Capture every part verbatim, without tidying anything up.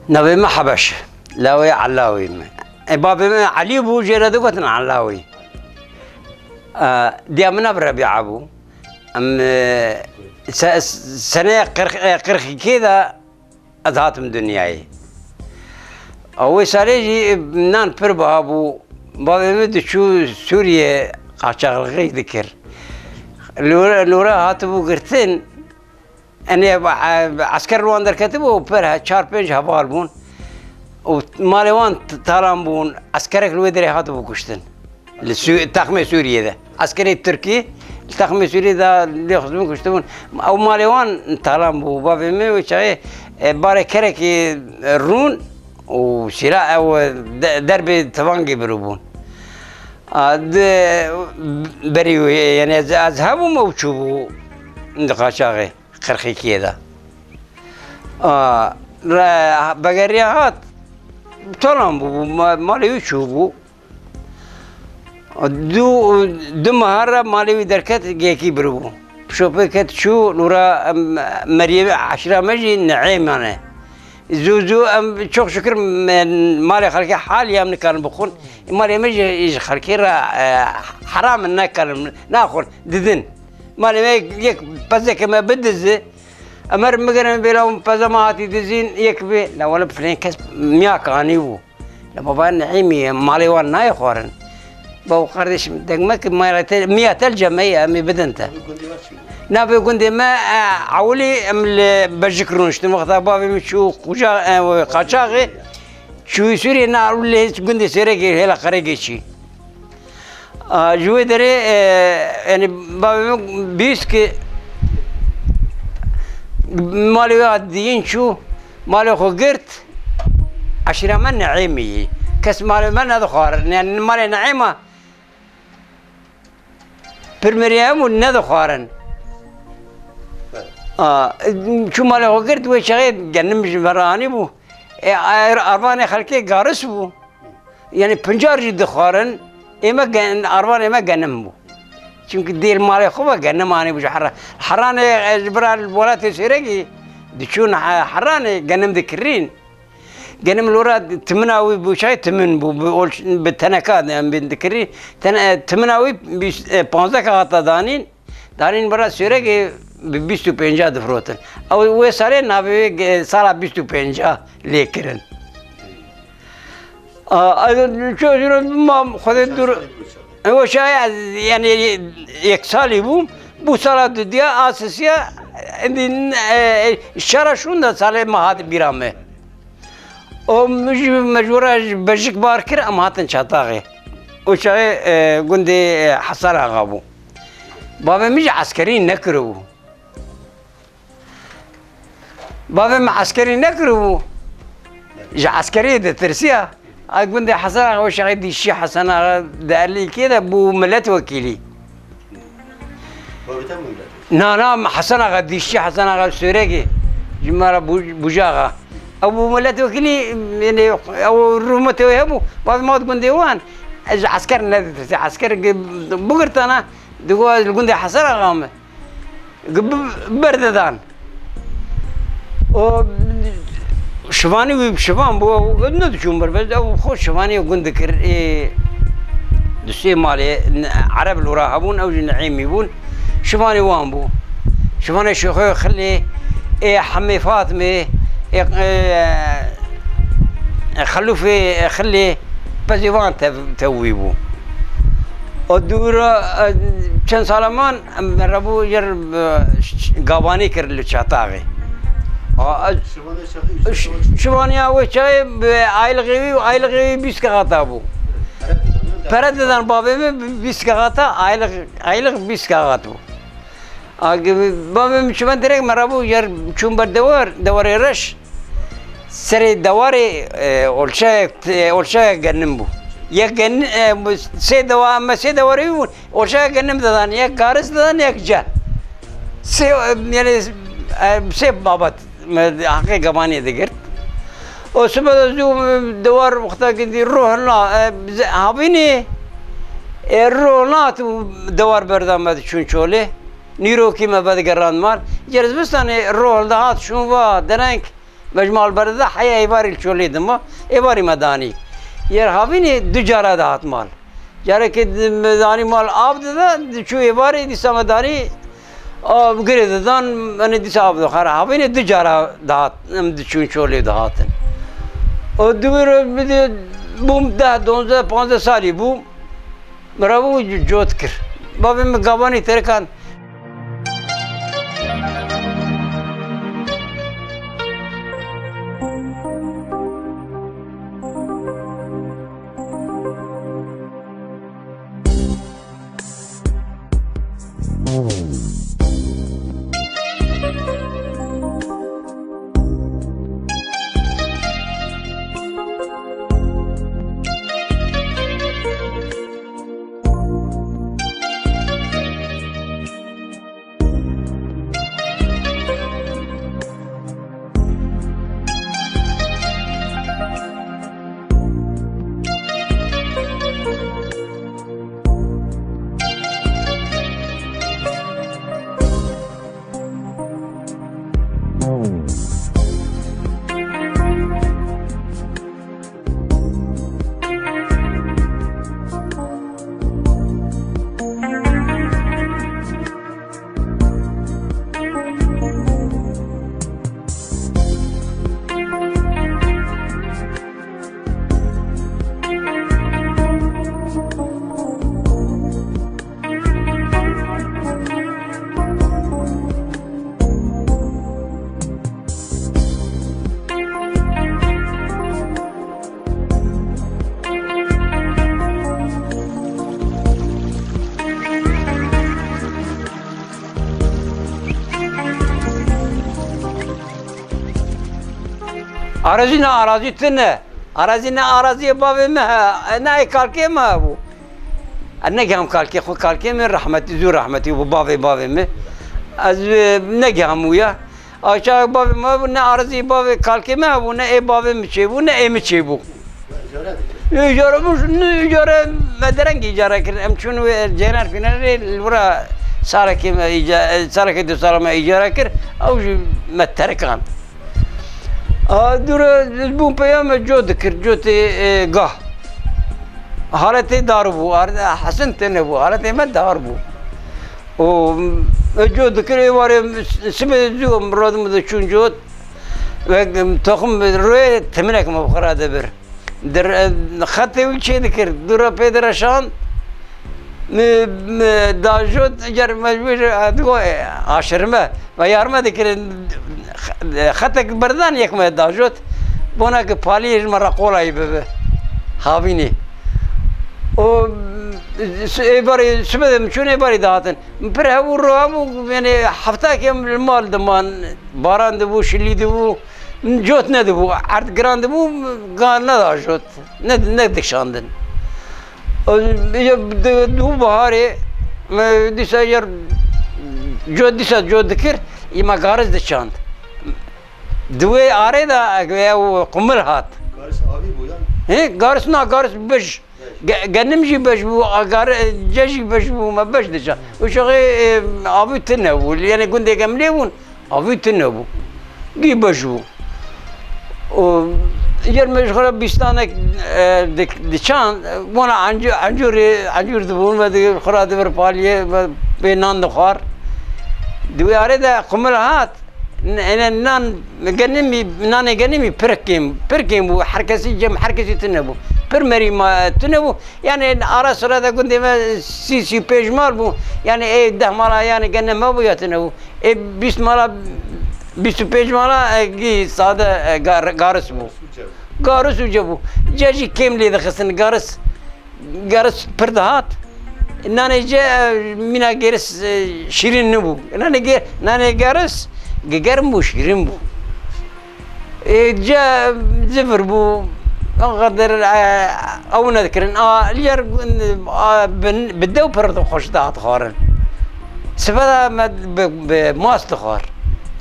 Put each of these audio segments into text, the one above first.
Navê min Hebeş, lawê Elawî me. E, bavê min Elî bû, jê re digotin Elawî. E, diya min nav Rebîa bû. Em, e, se-, seneye qirx-, e, qirxîkê de ez hatim dinyayê. A wê salê jî nan pir biha bû. Bavê min diçû Sûriyê qaçaxlixî dikir. Li wir-, li wira hatibû girtin. Enê, e, esker li wan derketibû û pir he-, çar pênc heval bûn. Û malê wan t-, talan bûn. Eskerek li wê derê hatibû kuştin. Li Sü-, texmê Sûriyê de. Eskerê Tirkî li texmê Sûriyê de lê xistibûn kuştibûn. Ew malê wan talan bû. Bavê min wê çaxê, e, barê kerekê, e, rûn û sîra ew, e, de-, derbê tivangê birûbûn. A, di berî wê, yani ez, ez hebûm ew çûbû di qaçaxê. Qirxîkiyê de. A, re-, vegeriya hat, talan bû, bû, ma-, malê wî çûbû. Du, du meha re malê wî derket, gêkî biribû. Pişopê ket çû, lûra em, meriyê eşîra me jî Neêman e. Zû zû em çok şükür me-, malê xelkê halî em nikarin bixwin. Malê me jî ji xelkê re, e, heram in, nekarin, naxwin, didin. Malê me yek pezeke me bidizi, em her migerin bê la peze me hatî dizîn, yek bê, la wele filan kes miyak anî bû. La baba Neîmî, malê wan nayê xwarin. Baw kardeşim, deng me ki maya te, miya tel cemeye, em ê bidin te. Navê gundê me, e, ewilî em li Bejik rûniştin. Wexta bavê min çû quca, e, qaçaxê, çûyî Sûriyê, na ewilî gundê Sêregê, hêla Qeregê çî. A, ji wê derê, e, yani bavê min bîst ki malê wê hat diyîn çû, malê xwe girt, eşîra me Neîmî yî. Kes malê me nedixwarin. Yani malê Neîma pir meriye hebû nedixwarin. A, çû malê xwe girt, wê çaxê genim ji me re anî bû. E, ar-, arvanê xelkê garis bû. Yani pincar jî dixwarin, ê me gen-, arvanê me genim bû. Çünkü dêl malê xwe ve genim anî bû ji Heran. Heranê, e, ji bira li welatê Sêregî diçûn he-, Heranê genim dikirîn. Genim lora timina wî bû çay timin bû, bi olç-, bi teneka de em bin dikirî. Ten-, e, timina wî bîst, e, panzdeh kaxata danîn. Danîn bira Sêregê bi bîst û pênca difirotin. Ew wê salê navê wê ge-, sala bîst û pênca lê kirin. A, a, ço jiro ma xwedê dur. Ew şaya, yani yek salî bûm. Bu sala didiya asisiya, endî, e, şara şûnda salê me hat bîra me. O min jî mecbûra ji Bejik bar kir, em hatin Çataxê. O çaxê, e, gundê, e, Hesen Axa bû. Bavê min jî eskerî nekiribû. Bavê min eskerî nekiribû. Ji eskeriyê ditirsiya. A gundê Hesen Axa, o çaxê dîşî Hesen Axa di elîkê de bû milletvekîlî. Bavê te bû milletvekîlî? Na, na, Hesen Axa, dîşî Hesen Axa Sêregê. Ji me re bû-, Bucaxa. Ew bû milletvekîlî, yani, ew rûmetê wê hebû. Bavê me hat gundê wan, ez ji esker neditirse. Esker gi-, bigirtana, digo ez li gundê Hesen Axa me. Gi-, bi-, berdidan. O şivanî wî şivan bû, ew nediçûn ber, bes ew xwe şivanî gund dikir. Ê, du sê malê, n-, Ereb li wira hebûn, ew jî Neîmî bûn. Şivanê wan bû. Şivanê Şêxoyê Xilê, ê Hemê Fatmê, ê, ê, ê Xelûfê Xilê, pezê wan tev-, tevî bû. O dûra, e, çend sala man, em rebû jer, e, ş-, ş-, gabanî kir li Çataxê. A, e, Şivanê çaxê ş-, şivaniya wê çayê bi aylixê wî û aylixê wî bîst kexata bû. Pere didan, pere didan bavê min bi-, bîst kexata, aylix, aylix bîst kexat bû. A, ge-, bavê min çimen direk me rabû, yer çûn ber dewar, dewarê reş. Serê dewarê, e, olçayek, e, olçayek genim bû. Yek gen-, e, bu sê dewa, me sê dewarê wî bûn. Olçayek genim didan, yek garis didan, yek cel. Sê, e, yani, e, sê babet me heqê gemanê digirt. O sibe de zû, e, dewar wexta gindî ruh na, e, ze-, havînê, e, ruh nat û dewar berda me diçûn çolê. Nîrokî me vedigerand mal. Ger zivistanê rol dihat şûn va dereng, Me ji malberê de heya êvarî li çolê dima, êvarî me danî. Yer havînê du cara dihat mal. Carekê di-, me danî mal av dide, diçû êvarê, dîsa me danî, av girê didan, em ê dîsa av dixwar. Havînê du cara dihat, em diçûn çolê dihatin. Û di wî re bidê bûm deh, donzdeh, panzdeh salî bû. Min rabû cot kir. Bavê min gavanî terikan. Arazî ne arazî tune. Arazî ne araziyê bavê me he, ne ê kalkê me hebû. Ez negiham kalkê xwe, kalkê min rehmetî, zû rehmetî bû, bavê bavê min. Ez, e, negiham wîya. Aşağı bavê me bû, ne arazî bavê kalkê me hebû, ne ê bavê min çêbû, ne ê min çêbû. Îcara bû, ne îcara, me dereng îcara kir. Em çûn wê cêner fînerê, li wira salekê me îca-, salekê du sala me îcara kir, ew jî me terikan. A, dûre bûn peya me cot dikir, cotê, e, gah. Haletê dar bû, ar-, hesin tune bû, haletê me dar bû. Û, e, cot dikir, êvarê sibê zû em radim de çûn cot. Ve toxim rûyê timinek me bi xwe re dibir. Dir-, xetê wî çê dikir, dû re pê direşand, mi, mi dajot, cer mecbûr, e, digo, e, aşirme, me yarme dikirin, xetek birdan yek me dajot, bona ki paliyê ji me re qolayî bibe, havînê. O, s-, ê barî, sibe de min çûn ê barî dihatin. Min pir hebû ro hebû, yani hefta kem li mal diman, baran dibû, şilî dibû. Cot nedibû, erd giran dibû, ga nedajot, ne, nedikişandin. O, ya, di, dû biharê, me dîsa yer, cot dîsa cot dikir, î me garis diçand. Di wê arê de, ew qumil hat. Garis avî bû yan? Hê, garis na, garis bij. Ge-, genim jî beş bû, a, gar-, ce jî beş bû, me beş diçand. Û şexê, e, avî tune bû. Yani gundê gemlê bûn, avî tune bû. Gî beş bû. Û yer me ji xwe re bîstanek, e, di-, diçand, bona encû-, encûrê, encûr dibûn, me di xwe re dibir paliyê, me pê nan dixwar. Di wê arê de qumil hat. N-, ene nan, genimî, nanê genimî pir kêm, pir kêm bû. Her kesî cem, her kesî tune bû. Pir merî ma, tune bû. Yani ara sira de gundê me sî, sî pênc mal bû. Yani ê deh mala, yani genim hebû ya tune bû. Ê bîst mala, bîst û pênc mala, e, gî sade, e, gar-, garis bû. Garis û ce bû. Ce jî kêm lê dixistin garis. Geris pir dihat. Nanê ce, e, mîna geris, e, şîrîn nibû. Nanê ge-, nanê geris ge-, germ bû, şîrîn bû. Ê, ce zifir bû. O qedir, e, ew nedikirin. A, li yer, a, bi, bi dew pir xweş dihat xwarin. Sibe de me bi, bi mast dixwar.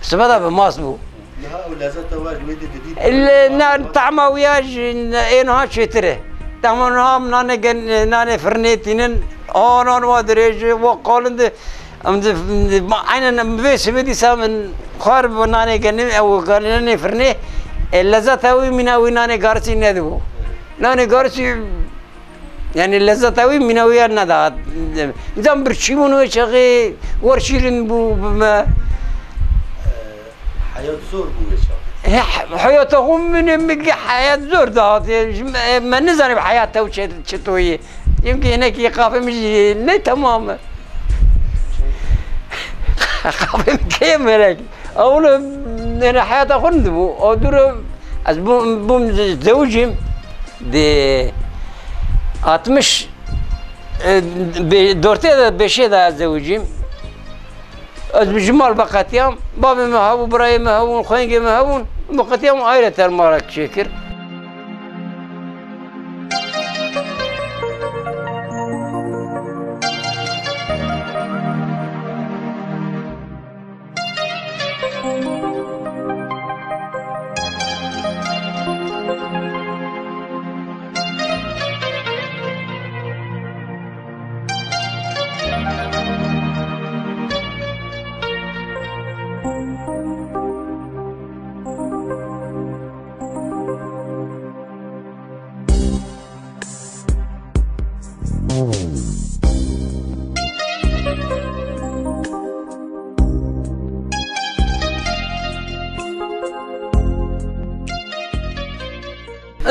Sibe de bi mast bû. Niha ew lezeta we ji wê didît? Lê ne, tahma wî ya ji ê niha çêtir e. Tahma niha em nanê gen-, nanê firnê tînin, a nan wa dirêj, wa qalin di, em di, di, ma, aynen em vê sibê dîsa min xwar bi nanê genî, ew nanê firnê, E, lezeta wî mîna wî nanê garisî nedibû. Nanê garisî, yani lezeta wî mîna wî ya nedat. Nizam birçî bûn wê çaxê, wer şîrin bû bi me. Heyat zor bû wê çaxê. He, heyata xwe min, min heyat zor dihat. E, ji me, me nizanî heyat ew çi, çi toyê. Çimkî hinekî qafê min jî ne temam e. Qafê min keye melek. Ewle, yani heyata xwe dibû. O dûr ez bûm, bûm zewicîm. Di altmış, e, be-, dortê de beşê de ez zewicîm. Ez ji mal veqetiyam, bavê me hebû, birayê me hebûn, xwengê me hebûn, veqetiyam ayreten malek çêkir.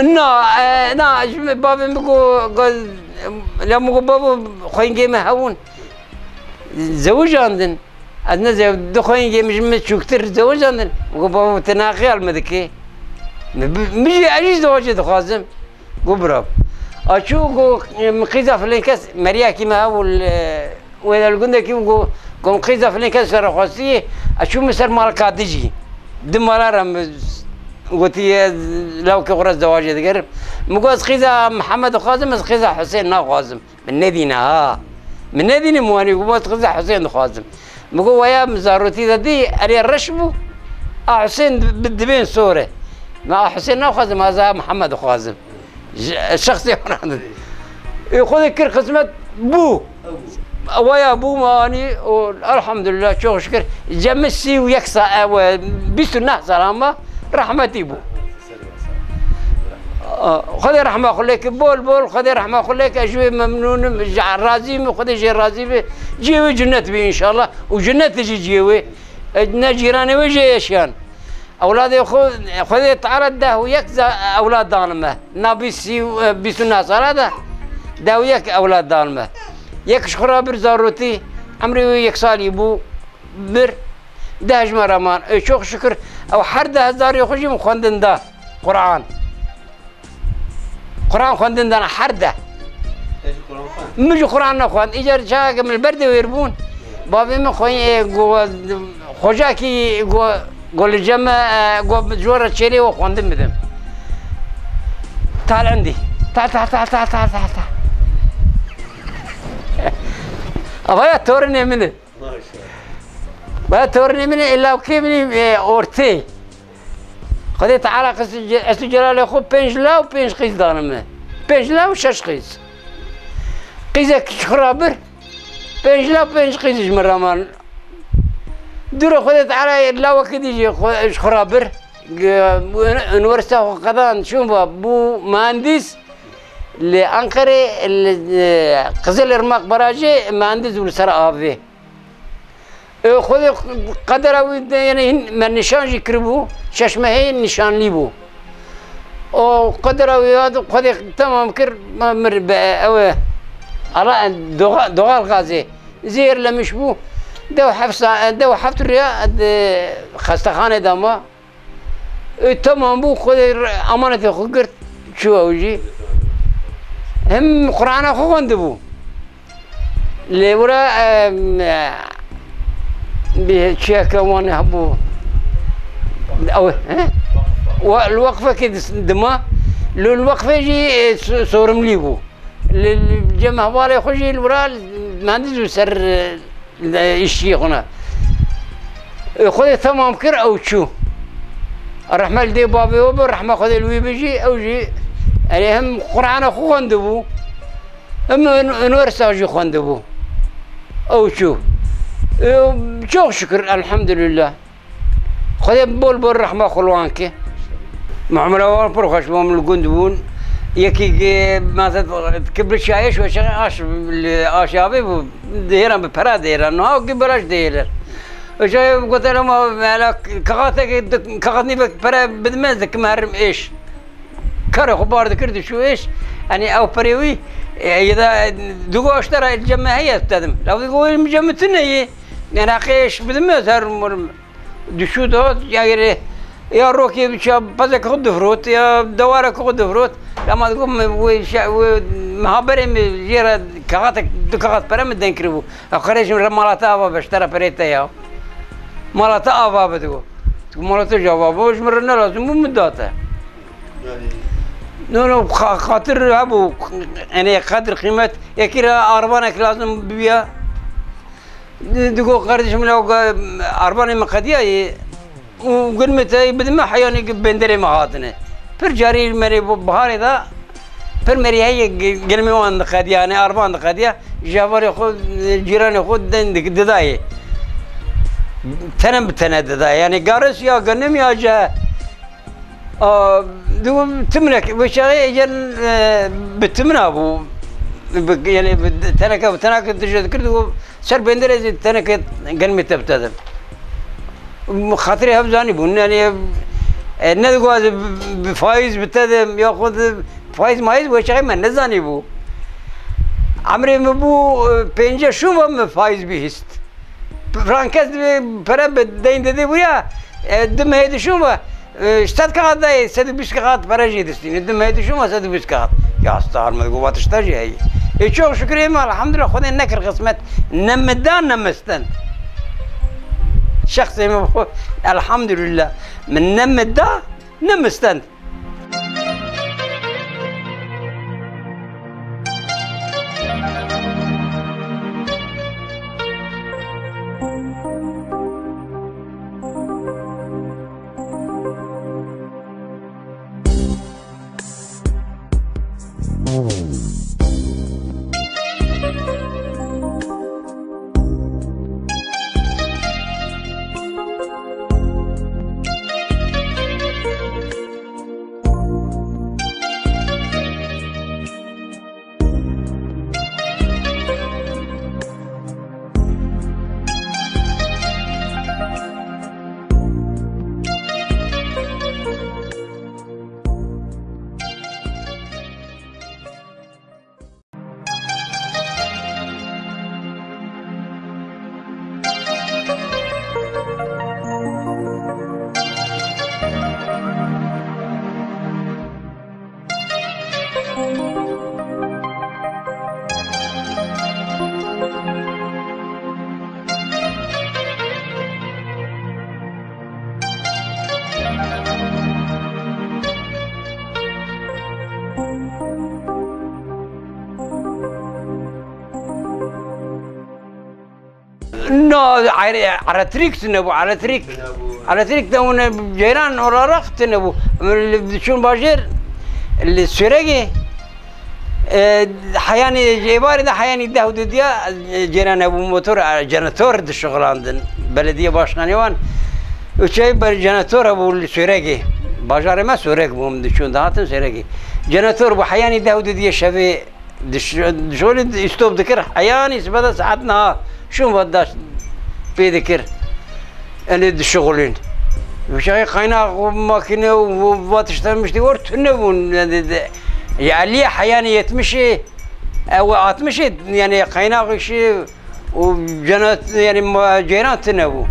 Na, e, na, ji me bavê min got, got, lê min got, bavo, xwengê me hebûn. Zewicandin. Ez ne zew-, du xwengê min ji min çûktir zewicandin. Min got, bavo, tu nexiyal me dikê. Min bi-, min jî, ez jî zewacê dixwazim. Got, bira. A çû, got, min qîza filên kes, meriyakî me hebû, li, wê de li gundekî bû, got, got, min qîza filên kes serexwestiyê, ez çû min ser malka dijî. Di mala re min gotiye, lawkê xwe re zewacê digerim. Min got, ez qîza Mihemed dixwazim, ez qîza Husên naxwazim. Min nedîne ha. Min nedîne min wanî, got, ez qîza Husên dixwazim. Min got, weya min zarotî de dî, erê reş bû. A Husên di-, bi-, dibên sor e. Me a Husên naxwazim, ez a Mihemed dixwazim. Ji, şexsê xwe radin. Ê xwe de kir xizmet bû. Weya bû me anî û elhamdülillah, çok şükür. Cem min sî û yek sa-, ew, e, bîst û neh sal ama rehmetî bû. Xwedê rehma xwe lê ke, bol bol Xwedê rehma xwe lê ke, ez ji wê memnûn im, ji, razî me, Xwedê jê razî be. Cihê wê cennet be înşallah. Û cennet jî cihê wê. E, ne cîranê wê jê yaşayan. Ewladê xwe, Xwedê Teala deh û yek za-, ewlad dane me. Na bîst, sî û, e, bîst û neh sala de deh û yek ewlad dane me. Yek ji xwe re bir zarotî, emrê wê yek salî bû, bir, deh ji me re man. Ê, çok şükür, ew her deh zarê xwe jî min xwendin da Quran. Quran xwendin dana her deh. Te jî Quran xwend? Min jî Quran nexwend. Îcar çaxeke min li ber dewêr bûn. Bavê min xwe-, e, go-, xocakî go-, go li cem me, e, go ji we re çêlê we xwendin bidim. Tal endî. Tal, tal, tal. Avaya tornê min e. Maşallah. Ba tornê min e, lawkê min e, e, ortê. Xwedê Teala qis-, Esû Celalê xwe pênc law, pênc qîz dane me. Pênc law, şeş qîz. Qîzek ji xwe re bir, pênc law, pênc qîz ji min re man. Dûre Xwedê Teala lawekî dî jî xwe, ji xwe re bir. G-, ûniversiteya xwe qedan çûn ve bû muhendîs. Li Enqerê, li, e, Qizilirmak Barajê muhendîs bû li ser avê. E, Xwedê qedera wî de, yani, hin me nîşan jî kiribû, şeş mehê nîşanlî bû. O qedera wî ya Xwedê temam kir, me mir be, ew e, ala, doğa-, doğal gazê zehirlemiş bû. Dew heft sa-, dew heft rêya di xestexanê de ma. Û temam bû, Xwedê re-, emanetê xwe girt, çû ew jî. Him Qur'ana xwe xwendibû. Lê wira, em, e, bi çiyeke wan hebû. Ew, he? Wa-, li weqfekê dis-, dima. Li, li weqfê jî, e, so-, sorimlî bû. Li, li cem hevalê xwe jî li wira mendî zû ser, e, îşçiyê xwe ne. E, Xwedê temam kir, ew çû. Rehme li dê bavê we be, rehme Xwedê li wî be jî, ew jî, erê hem Qur'ana xwe xwendibû, hem ün-, üniversite jî xwendibû. Ew çû. E, çok şükür, elhamdülillah. Xwedê bol bol rehma xwe li wan ke. Muhammed Awa pir xweş bû, em li gund bûn. Yekî ki, mesela, ki bi şayê şweşexê aş, li aşabê bû, dihêran bi pera dihêran. Niha ki belaş dihêler. Şayê gote, "Lema, mela, kaxatekê di-, kaxatnî vek pere bidime, ez dikim herim êş." Karê xwe bar dikir, diçû êş. Yanî ew perê wî, e, yê de, e, digo, "Aştera cem me heye, ez bidedim." Law digo, "Wê min cem min tune ye. Yanî heqê êş bidime, ez herim werim." Dişû dihat, ya gerê, ya rokê biçiya pezek xwe difrot, ya dewarek xwe difrot. Lema digot, "Min wê şe-, wê min haberê min jê re kaxatek, du kaxat pere min deng kiribû. Ew qerê ji min re mala te ava be, ji te re perê te ya. Mala te ava be," digot. Digot, "Mala te jî ava be, ji min re ne lazim bû, min da te." Yani No, no, xa-, xatir hebû, yani qedir, qîmet, yekî re arvanek lazim bibiya. Di-, digo, "Kardeşim, la, arvanê min qediyaye û gunmê te bidime, heyanî benderê me hatine." Pir carî merê bu biharê de, pir merî heye ge-, gunmê wan diqediya, yanî arvan diqediya, ji hevalê xwe, cîranê xwe den dik-, didayê. Tene bi tene didayê. Yanî garis ya gunm ya ce A, digo, timnek, wê çaxê êcel, e, bi timna bû. Bi, yani, bi teneke, bi teneke tije dikir, digo, "Ser benderê zî teneke genmê te bitedim." Xatirê hev zanî bûn, yani, e, ne digo ez bi, bi faiz bitedim, ya xwe di faiz maiz wê çaxê me nezanî bû. Emrê min bû, e, pênce şûn ve min faiz bihîst. Frankes divê pere bi deyn didê bûya, e, du mehê dişûn ve, e, sed kaxat dayê, sed û bîst kaxat pere jê distîne. Du mehê dişûn ve sed û bîst kaxat. Ya star me digo, va tişta jî heye. Ê, çok şükür ê me, elhamdülillah, Xwedê nekir xismet. Ne min da, ne min stend. Şexsê min xwe, elhamdülillah. Min ne min da, ne min stend. No, ayrı, elektrik tune bu, elektrik. Tune bu. Elektrik de onu ceyran olarak tune bu. Düşün bajir, li süregi, e, hayani, êvarê de hayani deh û du diya, e, ceyran bu motor, e, jeneratör de şuxlandin. Belediye başkanı wan, üçey ber jeneratör bu li süregi. Bajarê me sürek bu, düşün, dağıtın süregi. Jeneratör bu hayani deh û du diye şevi Diş-, dişolî stop dikir, heyanî sibe de saet niha şûn ve daş pê dikir. Enê dişixulîn. Wişayê qaynax û makine û, û va tişta miştî wor tune bûn. Yani de, ya elî heyanî yetmişê, ew altmışê, yani qaynax işi û cennet, yani ma-, ceyran tune bû.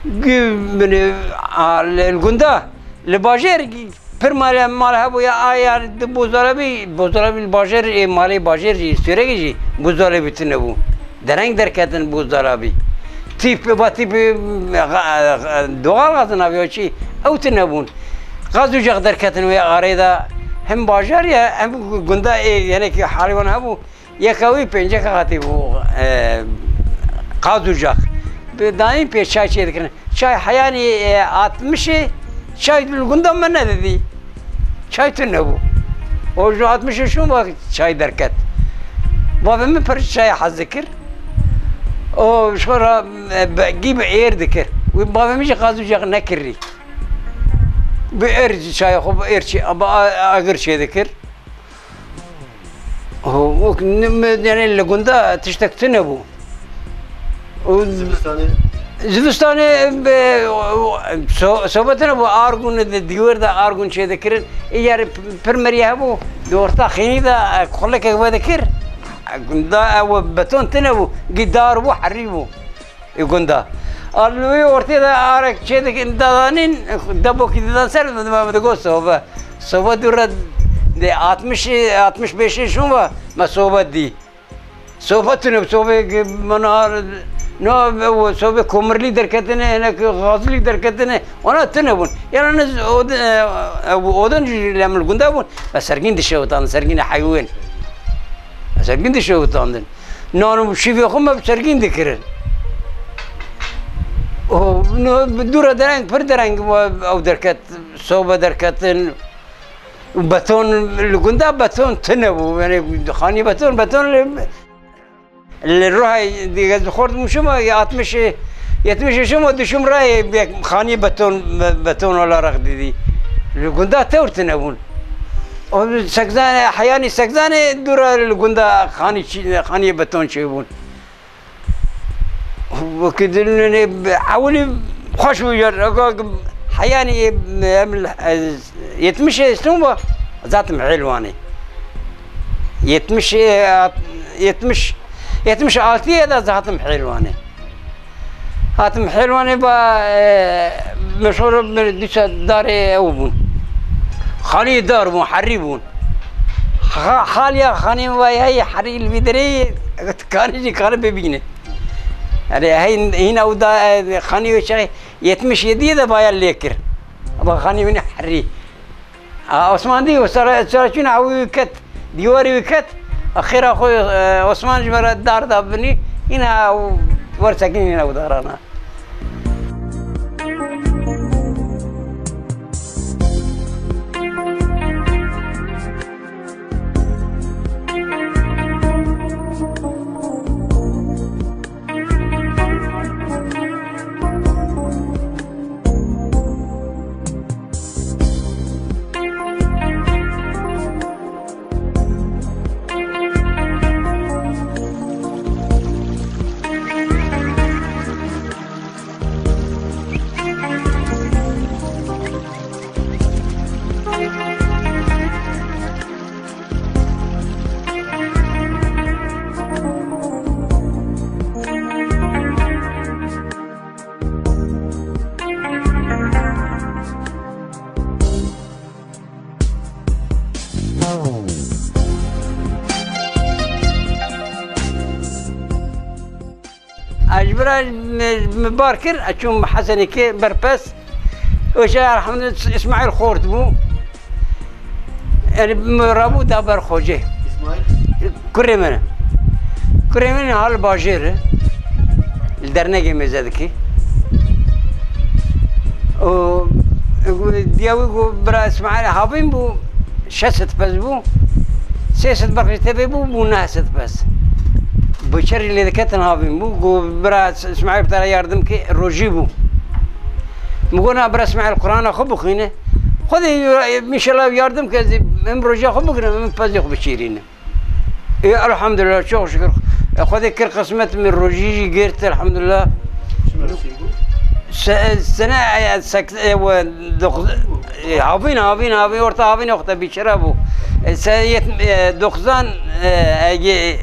Gü-, bini, a, li gunda, li bajêr Pir mala, mala hebû ya, a, ya di buzdolabî, buzdolabî li bajêr, ê, malê bajêr jî, sêrekê jî buzdolabî tune bû. Dereng derketin buzdolabî. Tîp, va tîp, e, ga-, e, doğal gazin avê ya çi, ew tune bûn. Gaz ocak derketin wê arê de hem bajar ya, hem gunda, ê, yani ki halê wan hebû. Yeka wî pêncek hatî bû, e, qaz ocak. Bi dayîn pê çay çê dikirin. Çay heyanî, e, altmışê, çay li gunda me nedidî. Çay tune bû. O ji altmışê şûn ve çay derket. Bavê min pir çay hez dikir. O ji xwe re, e, be-, gî bi êr dikir. Wî bavê min jî qaz ocak nekirî. Bi êr çaya xwe, bi êr çi, bi a-, agir çêdikir. Û, û, n-, m-, yani li gunda tiştek tune bû. Û zivistanê? Zivistanê, e, o, o, so-, sobe tune bû, argûn di dîwêr de argûn çêdikirin. Ê yer p-, pir merî hebû, di orta xînî de, e, xulekek vedikir. E, gunda, e, we beton tune bû, gî dar bû, herî bû. Ê gunda. A li wê ortê de arek çêdikin dadanîn, debokî didan ser, me digot sobe. Sobe dû re de altmış, altmış beşê şûn ve me sobe dî. Sobe tune, sobe ki mana, no, o sobe komirlî derketine, hinek gazlî derketine, ona tune bûn. Yalnız od-, e, e, odun jî lem li gunda bûn. Ve sergîn dişewitan, sergîn heywen. Sergîn dişewitandin. Nan û şîvê xwe me bi sergîn dikirin. O, no, dû re dereng, pir dereng ew derket, sobe derketin. Beton, li gunda beton tune bû. Yani xanî beton, beton li, li Ruhayê ez xort muşuma, altmış, yetmiş yaşım o düşüm rayê xanî beton, be-, beton olarak dedi. Li gunda tewr tune bûn. O Sekzanê, heyanî Sekzanê dû re li gunda xanî çi-, xaniyê beton çêbûn. Wekî dilûnê ewilî xweş bû yer. Eka heyanî em, yetmişê stûn bû, zatim hêlwanê. Yetmişê, yetmiş, yetmiş altiyê de zatim hêlwanê. Hatim Helwanê ba, e, meşhur bir dîsa darê ew bûn. Xanî dar bûn, herî bûn. Xa-, xaliya xanî va hey herî li vî derê, kanî jî kanî bibîne. Yani hey hîna ew da, e, xanî wê çaxê yetmiş yediyê de baya lê kir. Ama xanî wî herî. A, Osman dî, sara, sara çûna ew wî ket, dîwarê wî ket. A, xêra xwe, e, Osman ji me re dar da binî, hîna ew wer sekinî hîna ew darana. Ez ji bira min bar kir, ez çûm Hesenê kê berpes. Û şey, elhamdülillah, Îsmaîl xort bû. Yani, min rabû da ber xocê. Îsmaîl? Kurê min e. Kurê min hal bajêr e. Li dernegê mêze dikî. Û diya wî ku bira Îsmaîl havîn bû, şeş sed pez bû. Sê sed berxî tevê bû, bû neh sed pez. Biçerî lê diketin havîn bû. Ku bira Îsmaîl bi te re yardim ke, rojî bû. Min got, na bira Îsmaîl Qur'ana xwe bixwîne. Xwedê înşallah yardim ke, ez ê em roja xwe bigirim, em pezê xwe biçêrînim. Ê, elhamdülillah, çok şükür. E, Xwedê kir qismet, min rojî jî girt, elhamdülillah. Çi mevsim bû? Se-, sene, e, sek-, e, we, dokuz, e, havîn, havîn, havîn, orta havîn wexta bîçera bû. E, se-, yet-, e, dokuzan, e, e, ye-,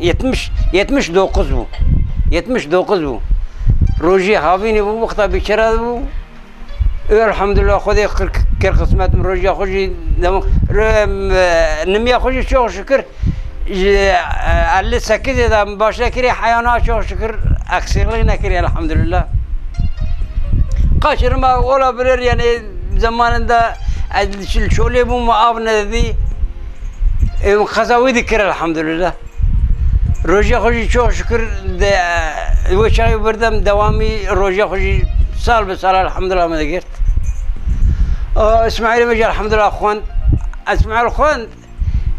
yetmiş, yetmiş dokuz bû. Yetmiş dokuz bû. Rojî havînê bû, wexta bîçera bû. Elhamdülillah, Xwedê kir, kir qismet min, rojiya xwe jî dem-, re-, em, e, nimiya xwe jî çok şükür, ji, e, elli sekizê de min başle kirê, heyana çok şükür, eksiklik nekirê, elhamdülillah. Kaçırma olabilir, yani zamanında ez çolê bûm, av nedî, e, qeza wî dikir, elhamdülillah. Rojiya xwe jî çok şükür de, e, wê çaxê birdem dewamî rojiya xwe jî sal bi sal elhamdülillah me digirt. O, Îsmaîlê me jî elhamdülillah xwend. Îsmaîl xwend,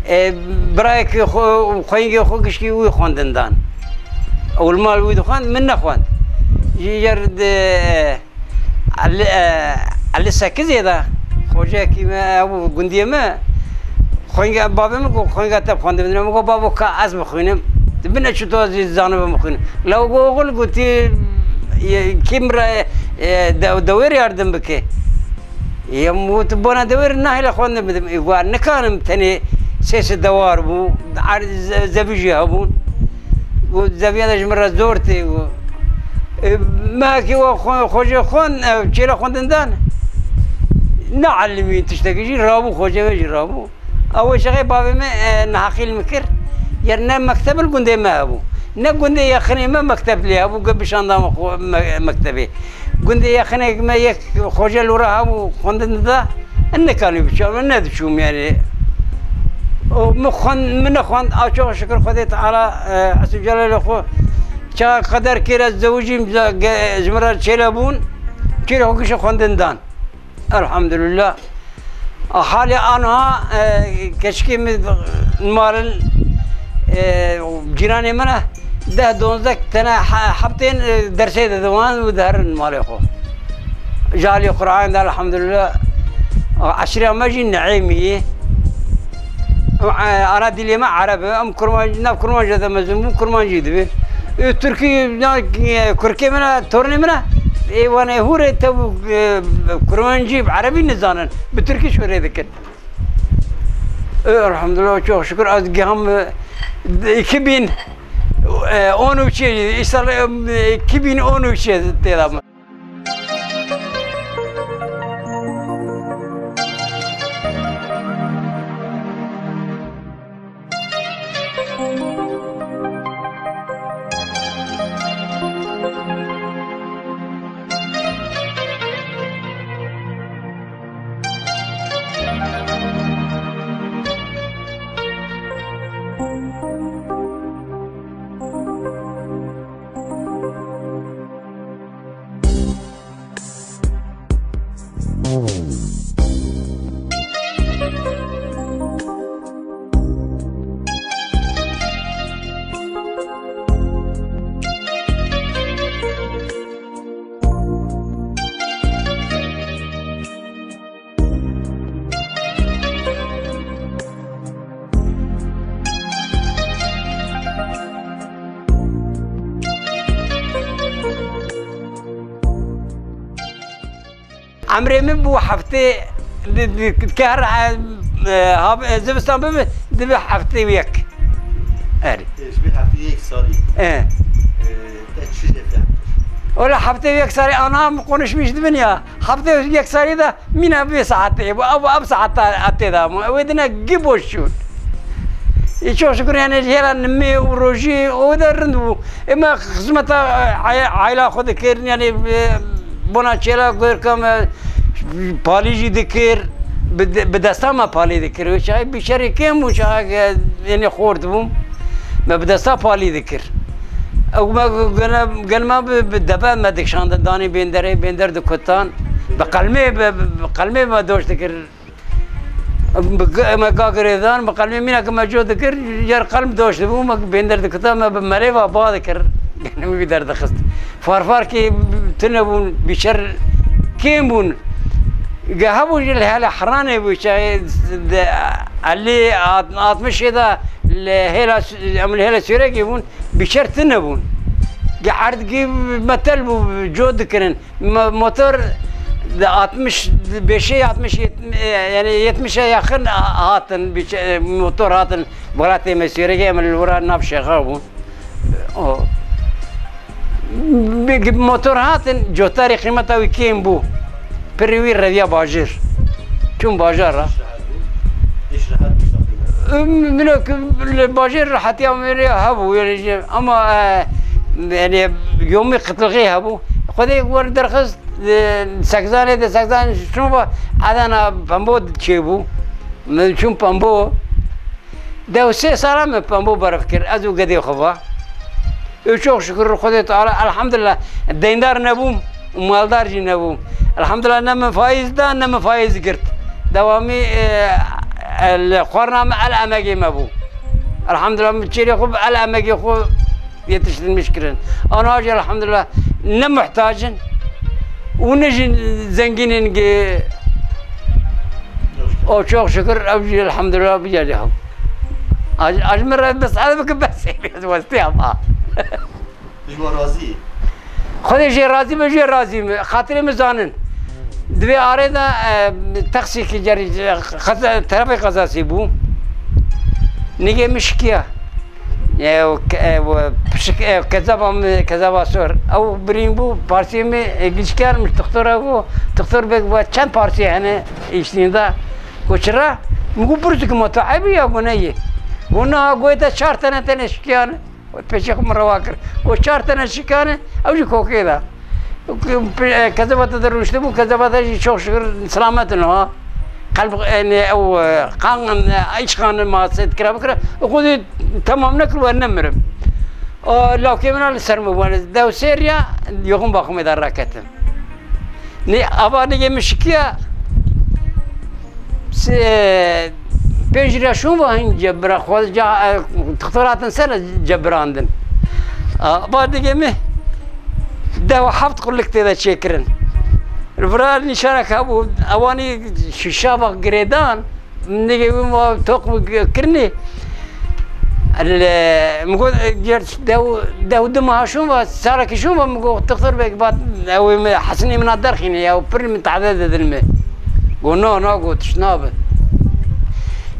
e, birayekî xwe, xweyngê xwe gişkî wî xwendin dan. Ew li mal wî dixwend, min nexwend. Ji yer de, e, Elli, e, elli sekizê de Xoceyekî me, ew gundiyê me, xwînge, bavê min got, "Xwînga te bi xwendin bidine." Min got, "Bavo, ka ez bixwînim. Tu bine çi tu ez jî zanibim bixwînim." Lewê got, "Oxil, got, tê, e, kî min re, e, de-, dewêr yardim bike." Yê min got, "Bona dewêr nahêle xwendin bidim." Ê, got, "Nikarim, tenê sêsê dewar bû, er-, ze-, zevî jî hebûn." Got, "Zeviya de ji min re zor tê." Got, "E, mehekî we xwe-, xwecê xwend, e, çêla xwendin dan. Ne elimî tiştekî jî rabû, xwecê me jî rabû." Ew çaxê bavê me, e, neheqî li min kir. Yer ne mekteb li gundê me hebû, ne gundê yexinê me mekteb lê hebû, ge bişanda me xwe-, me-, mektebê. Gundê yexinê me yek xwecê li wira hebû, xwendin dida. Nikanî biçûm, nediçûm yani. O min xwend, min nexwend, a çok şükür Xwedê Teala, e, Esû Celalê xwe. Ça qeder kêre zewicîm, ge-, ji min re çêle bûn, kêre xwe gişe xwendin dan. Elhamdülillah. A halê anha, e, keçikê min marin, e, cîranê min e. Deh donzdeh tene he-, heftên, e, dersê didin wan û diherin malê xwe. Ji alî Qur'an de elhamdülillah. Eşîra me jî Neîmî ye. Em, e, ana dilê me Ereb e. Em Kurmanc-, nav Kurmanca de mezin bûn, Kurmancî dibin. E, Tirkî, na, e, kurkê min e, tornê min e. Ê wan ê hûrê tev, e, Kurmancî, Erebî nizanin. Bi Tirkî şûrê dikin. E, elhamdülillah, çok şükür, ez giham, e, iki bin on üçe, îsal, e, iki bin on üçe têda me. Emrê min bû heftê, di, di, ke her, e, e, hav-, e, zivistan bibe, dibe heftê û yek. Erê. E, ji vê heftê û yek salî, e, te çi jê fehm kir? Ola heftê û yek salî anha min konuşmuş dibin ya. Heftê û yek salî de mîna vê saetê bû. Ew, ev saeta tê de bû. Wê dine gi boş çûn. Ê, çok şükür, yani, hêla nimê û rojî o de rind bû. Ê, me xizmeta, e, ay-, ayla xwe dikir, yani, e, bona çêla gorka me palî jî dikir, bi de-, bi desta me palî dikir. Wê çaxê bîçerê kêm bû, çaxê, e, yani, xort bûm. Me bi desta palî dikir. Ew me gene, gene me bi, bi deve me dikişandin, danî bênderê, bênder dikutan. Bi qelmê, bi, bi, bi qelmê me doş dikir. Bi g-, me ga girêdan, bi qelmê mîna ke me co dikir, yer qelm doş dibû, me bênder dikita, me bi merêva ba dikir. Gene me wî derdixist. Farfarkê tune bûn, bîçer kêm bûn. Ge hebû jî li hele heranê bû, çayê de elî, at-, altmışê de li hêla, em li hêla Sûrekê bûn, bîçer tune bûn. Ge erdgî metel bû, co dikirin. Mo-, motor di altmış, beşê altmış, yet-, e, yani yetmişe yakın ha-, hatin, bir şey, motor hatin, welatê me Sûrekê, em li wira nav şexa bûn. O, bir motor hatin, cotarê qîmeta wî kêm bû. Pirî wî reviya bajêr. Çûn bajara. Îş rehet bû, îş rehet bû. Min o ki li bajêr rehetiya min rê hebû, yani, ama, e, yani, yomî qitlixê hebû. Xwedê wer derxist, e, Sekzanê de, Sekzan şûn va, Edana pembo çêbû. Min çûn pembo. Deh sê sala min pembo berf kir, ez û gedê xwe va. Û çok şükür Xwedê Teala, elhamdülillah, deyndar nebûm û maldar jî nebûm. Elhamdülillah, ne min faiz da, ne min faiz girt. Dewamî, e, e, li xwarna min el emegê me bû. Elhamdülillah, min çêrê xwe bi el emegê xwe yetiştirmiş kirin. Ana jî elhamdülillah ne muhtac in û ne jî zengîn in ge-, O çok şükür, ev jî elhamdülillah bicerî hev. Aj, aj min re mesele bike bes, ez westî ama. Ji we razî? Xwedê jê razî be, jê razî be. Xatirê min zanin. Divê arê de, e, texsîkî cerî, e, xeza-, terefê qezasî bû. Nigê min şikiya. Ew ke-, ew pişik, ew kezaba min, kezaba sor. Ew birîn bû, parsiyê min, e, gişkar min, doktora got, doktor bek got, çend parsiye hene îştîn de? Got, çira? Min got, pirs dikim, ma tu eybî ya? Got, neyê. Got, na, got, te çar tene tene şikiyan. Pêşê xwe min rewa kir. Got, çar tene şikiyan, ew jî kokê de. Kezeba te de rûştibû, kezeba te jî çok şükür selamet in ha. Qelb, yani, ew, e, qan, e, iç qanı ma sê dikira bikira. Xwedî temam nekir we nemirim. O lawkê min a li ser min bû. Dew sêr ya, yoxin baxumê de raketim. Nê, ava nigê min şikiya, se-, pênc lira şûn va hin cebira, xwe ca, e, dixtor hatin ser cebirandin. Ava nigê min deh û heft qulik tê de çêkirin. Li vira nîşanek hebû, ewanî şîşa va girêdan, nigê wî ma toq bû kirinî. Li, min got, ger dew, dew du meha şûn va, salekî şûn va, min got, dixtor bek, va, ew ê min, Hesenê min a derxîne ya, pir min tade didin min. Got, na, na, got, tişt nabe.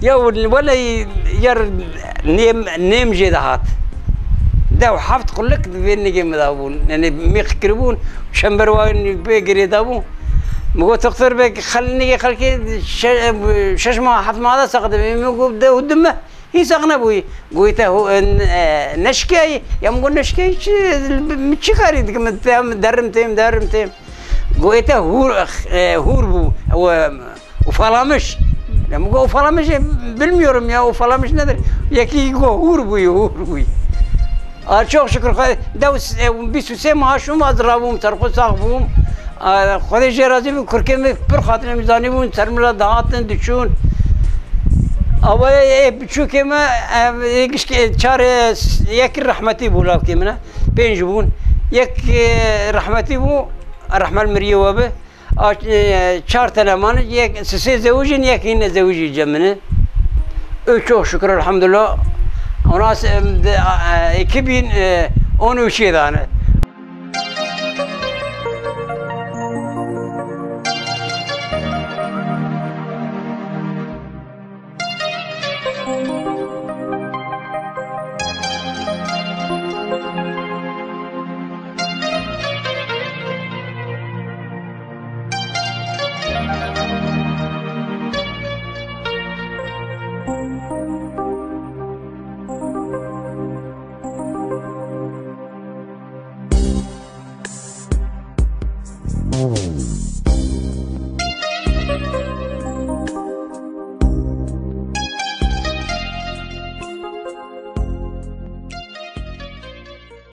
Ya, wele, yer nêm, nêm jê de hat. Dew heft qulik di vê nigê min de bûn. Yani, mêx kiribûn, çember wa pê girê de bû. Min got, dixtor bek, xel-, nigê xelkê şe-, şeş meha, heft meha de seqdim. Min got, dew du meh. Hîn sax nebûyî. Goyî te hu-, e, neşikeyî. Ya min got neşikeyî çi, min çi karî dikim, te derim têm, derim têm. Goyî te hûr, e, hûr bû. Ew, e, ufalamış. Ya min got ufalamış, e, bilmiyorum ya, ufalamış nedir? Yekî got hûr bûyî, hûr bûyî. A, çok şükür, xwe-, dew s-, e, bîst û sê meha şûn va ez rabûm, ser xwe sax bûm. A, Xwedê jê razî bû, kurkê min pir xatirê min zanî bûn, ser min re dihatin, diçûn. Awayê, ê, biçûkê me, e, ê gişkê, çar, e, s-, yekî rehmetî bû, lawkê min e, pênc bûn. Yek, e, rehmetî bû, rehme li miriyê we be. A, e, çar tene man, yek, sisê zewicîn, yek hîn nezewicî cem min e. Û çok şükür, elhamdülillah. Ona se-, em, de, a, e, iki bin on üçe dane.